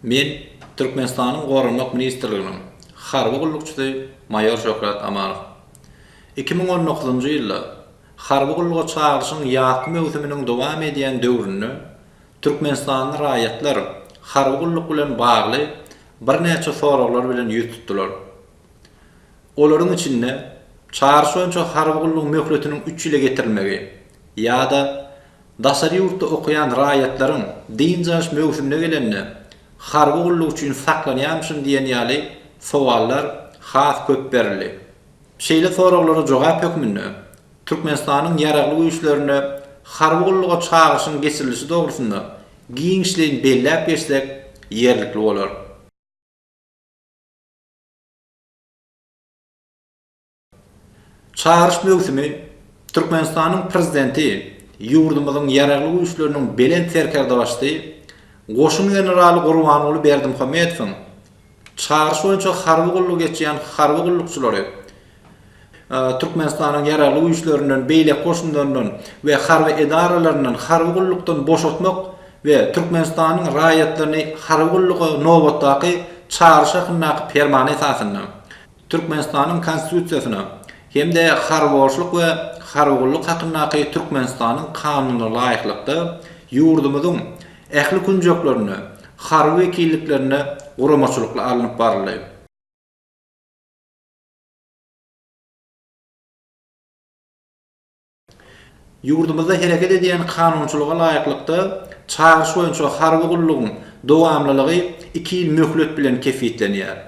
Men Türkmenistanyň Goranmak ministrliginiň harby gullukçysy maýor Şöhrat Amanow. 2019-njy ýylda harby gulluga çagyryşyň ýazky möwsüminiň dowam edýän döwründe türkmenistanly raýatlar harby gulluk bilen bagly birnäçe soraglar bilen ýüz tutdular. Olaryň içinde çagyryş boýunça harby gullugyň möhletiniň üç ýyla getirilmegi ýa-da Daşary ýurtda okaýan raýatlaryň dynç alyş möwsümine gelende harby gulluk üçin saklanýarmyşyn diýen ýaly sowallar has köp berildi. Şeýle soraglara jogap hökmünde Türkmenistanyň Ýaragly Güýçlerinde harby gulluga çagyryşyň geçirilişi dogrusynda giňişleýin belläp geçsek ýerlikli bolar. Çagyryş möwsümi Türkmenistanyň Prezidenti, ýurdumyzyň Ýaragly Güýçleriniň Belent Serkerdebaşysy, goşun generaly Gurbanguly Berdimuhamedowyň çagyryş boýunça harby gulluk geçýän harby gullukçylary Türkmenistanyň Ýaragly Güýçlerinden, beýleki goşunlaryndan we harby edaralaryndan harby gullukdan boşatmak we Türkmenistanyň raýatlaryny harby gulluga nobatdaky çagyryş hakyndaky Permany esasynda Türkmenistanyň Konstitusiýasyna hem-de Harby-borçluk we harby gulluk hakyndaky Türkmenistanyň Kanunyna laýyklykda ýurdumyzyň ähli künjeklerinde harby wekilliklerinde guramaçylykly alnyp baryldy. Ýurdumyzda hereket edýän kanunçylyga laýyklykda, çagyryş boýunça harby gullugyň dowamlylygy iki ýyl möhlet bilen kesgitlenýär.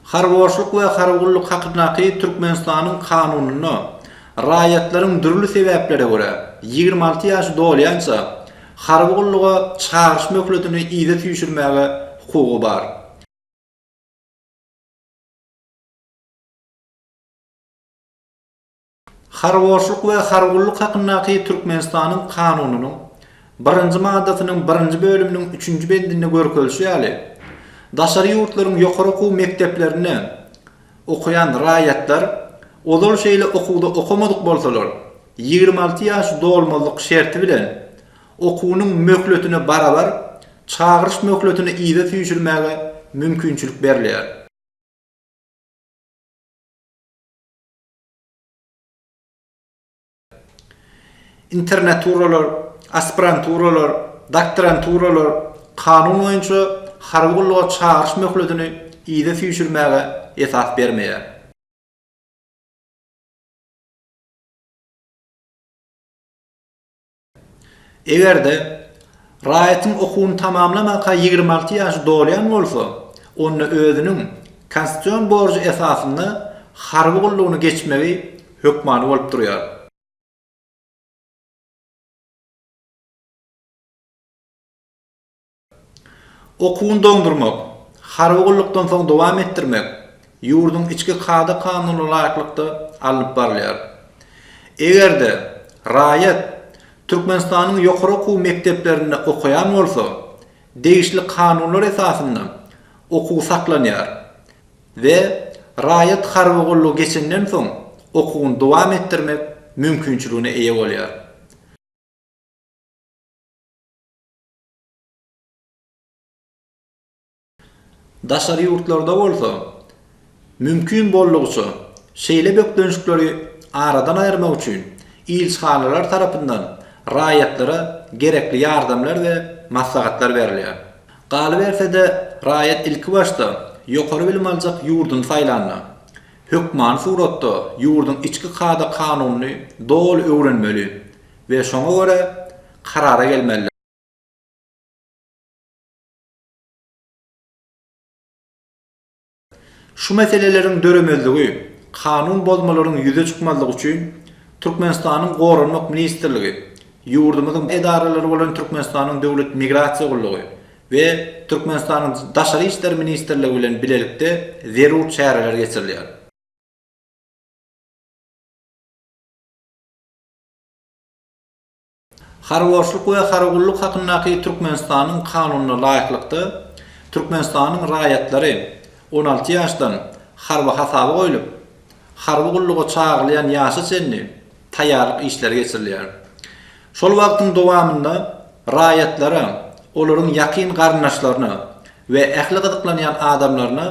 Harby-borçluk we harby gulluk hakyndaky Türkmenistanyň Kanunynda raýatlaryň dürli sebäplere görä 26 ýaşy dolýança harby gulluga çagyryş möhletini yza süýşürmäge hukugy bar. Harby-borçluk we harby gulluk hakyndaky Türkmenistanyň Kanunynyň birinji maddasynyň birinji bölüminiň üçünji bendinde görkezilişi ýaly, daşary ýurtlaryň ýokary okuw mekdeplerinde okaýan raýatlar ozal şeýle okuwda okamadyk bolsalar, 26 ýaşy dolmazlyk şerti bilen okuwynyň möhletine barabar çagyryş möhletini yza süýşürmäge mümkinçilik berilýär. Internaturalar, aspiranturalar, doktoranturalar kanun boýunça harby gulluga çagyryş möhletini yza süýşürmäge esas bermeýär. Eger-de, raýatyň okuwyny tamamlamaka 26 ýaşy dolýan bolsa, onda özüniň konstitusion borjy esasynda harby gullugyny geçmegi hökmany bolup durýar. Okuwyny doňdurmak, harby gullukdan soň dowam etdirmek ýurduň içki kada-kanunlara laýyklykda alnyp barylýar. Eger-de, raýat Türkmenistanyň ýokary okuw mekdeplerinde okaýan bolsa, degişli kanunlar esasynda okuw saklanýar we raýat harby gullugy geçenden soň okuwyny dowam etdirmek mümkinçiligine eýe bolýar. Daşary ýurtlarda bolsa, mümkin boldugyça, şeýle bökdençlikleri aradan aýyrmak üçin ilçihanalar tarapyndan raýatlara gerekli ýardamlar we maslahatlar berilýär. Galyberse-de, raýat ilkibaşda ýokary bilim aljak ýurduny saýlanda, hökmany suratda ýurduň içki kada-kanunyny doly öwrenmeli we şoňa görä karara gelmelidir. Şu meseleleriň döremezligi, kanun bozmalaryň ýüze çykmazlygy üçin Türkmenistanyň Goranmak ministrligi, ýurdumyzyň edaralary bolan Türkmenistanyň Döwlet migrasiýa gullugy we Türkmenistanyň Daşary işler ministrligi bilen bilelikde zerur çäreler geçirilýär. Harby-borçluk we harby gulluk hakyndaky Türkmenistanyň Kanunyna laýyklykda, Türkmenistanyň raýatlary 16 ýaşdan harby hasaba goýlup, harby gulluga çagyrylýan ýaşa çenli taýýarlyk işleri geçirilýär. Şol wagtyň dowamynda raýatlara, olaryň ýakyn garyndaşlaryna we ähli gyzyklanýan adamlaryna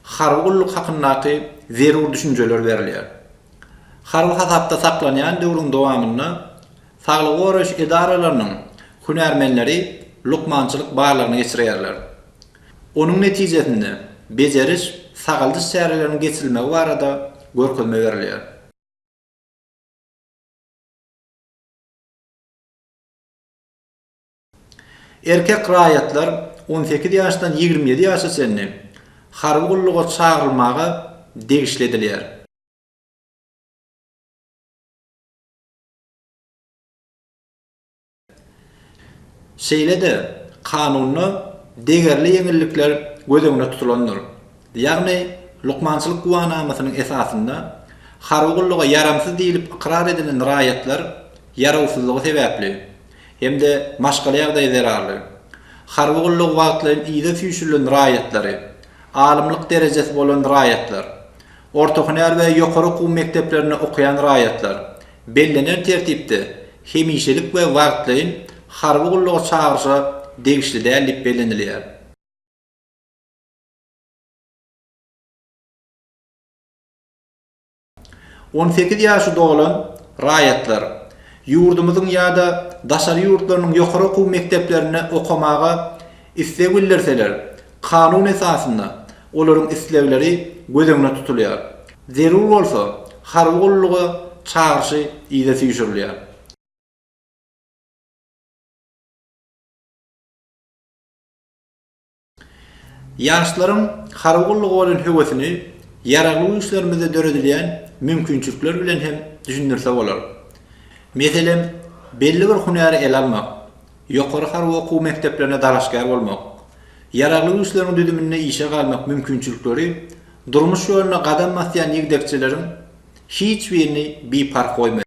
harby gulluk hakyndaky zerur düşünjeler berilýär. Harby hasapda saklanýan döwrüň dowamynda saglygy goraýyş edaralarynyň hünärmenleri lukmançylyk barlagyny geçirýärler. Onuň netijesinde bejeriş, sagaldyş çäreleriniň geçirilmegi barada görkezme berilýär. Erkek raýatlar 18 ýaşdan 27 ýaşa çenli harby gulluga çagyrylmaga degişli edilýär. Şeýle-de, kanunda degerli ýeňillikler göz öňünde tutulandyr. Ýagny, lukmançylyk güwanamasynyň esasynda harby gulluga ýaramsyz diýlip ykrar edilen raýatlar ýarawsyzlygy sebäpli hem-de maşgala ýagdaýy zerarly, harby gullugy wagtlaýyn yza süýşürilen raýatlary, alymlyk derejesi bolan raýatlar, orta hünär we ýokary okuw mekdeplerinde okaýan raýatlar bellenen tertipde hemişelik we wagtlaýyn harby gulluga çagyryşa degişli däl diýip bellenilýär. 18 ýaşy dolan raýatlar ýurdumyzyň ýa-da daşary ýurtlarynyň ýokary okuw mekdeplerinde okamaga isleg bildirseler, kanun esasynda olaryň islegleri göz öňünde tutulýar. Zerur bolsa, harby gulluga çagyryşy yza süýşürilýär. Ýaşlaryň harby gulluga bolan höwesini Ýaragly Güýçlerimizde döredilýän mümkinçilikler bilen hem düşündirse bolar. Meselem, belli bir hünäri ele almak, ýokary harby okuw mekdeplerine dalaşgär bolmak, Ýaragly Güýçleriň düzüminde işe galmak mümkinçilikleri durmuş ýoluna gadam basýan ýigdekçeleriň hiç birini biparh goýmaýar.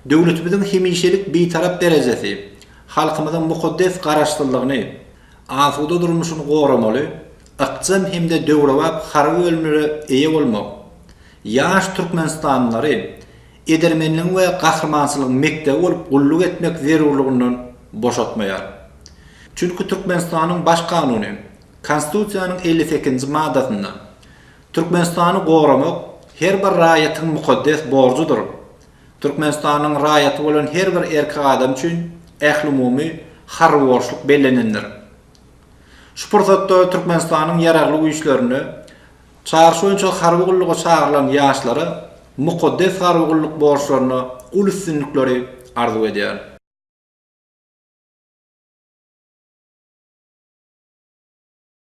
Döwletimiziň hemişelik Bitarap derejesi, halkymyzyň mukaddes Garaşsyzlygyny, asuda durmuşyny goramaly, ykjam hem-de döwrebap harby bölümlere eýe bolmak, ýaş türkmenistanlylary edermenligiň we gahrymançylygyň mekdebi bolup gulluk etmek zerurlygyndan boşatmaýar. Çünki Türkmenistanyň Baş Kanuny, Konstitusiýanyň 58-nji maddasynda Türkmenistany goramak her bir raýatyň mukaddes borjudyr. Türkmenistanyň raýaty bolan her bir erkek adam üçin ählumumy harby borçluk bellenendir. Şu pursatda Türkmenistanyň Ýaragly Güýçlerinde çagyryş boýunça harby gulluga çagyrylan ýaşlara mukaddes harby gulluk borçlarynda uly üstünlikleri arzuw edýärin.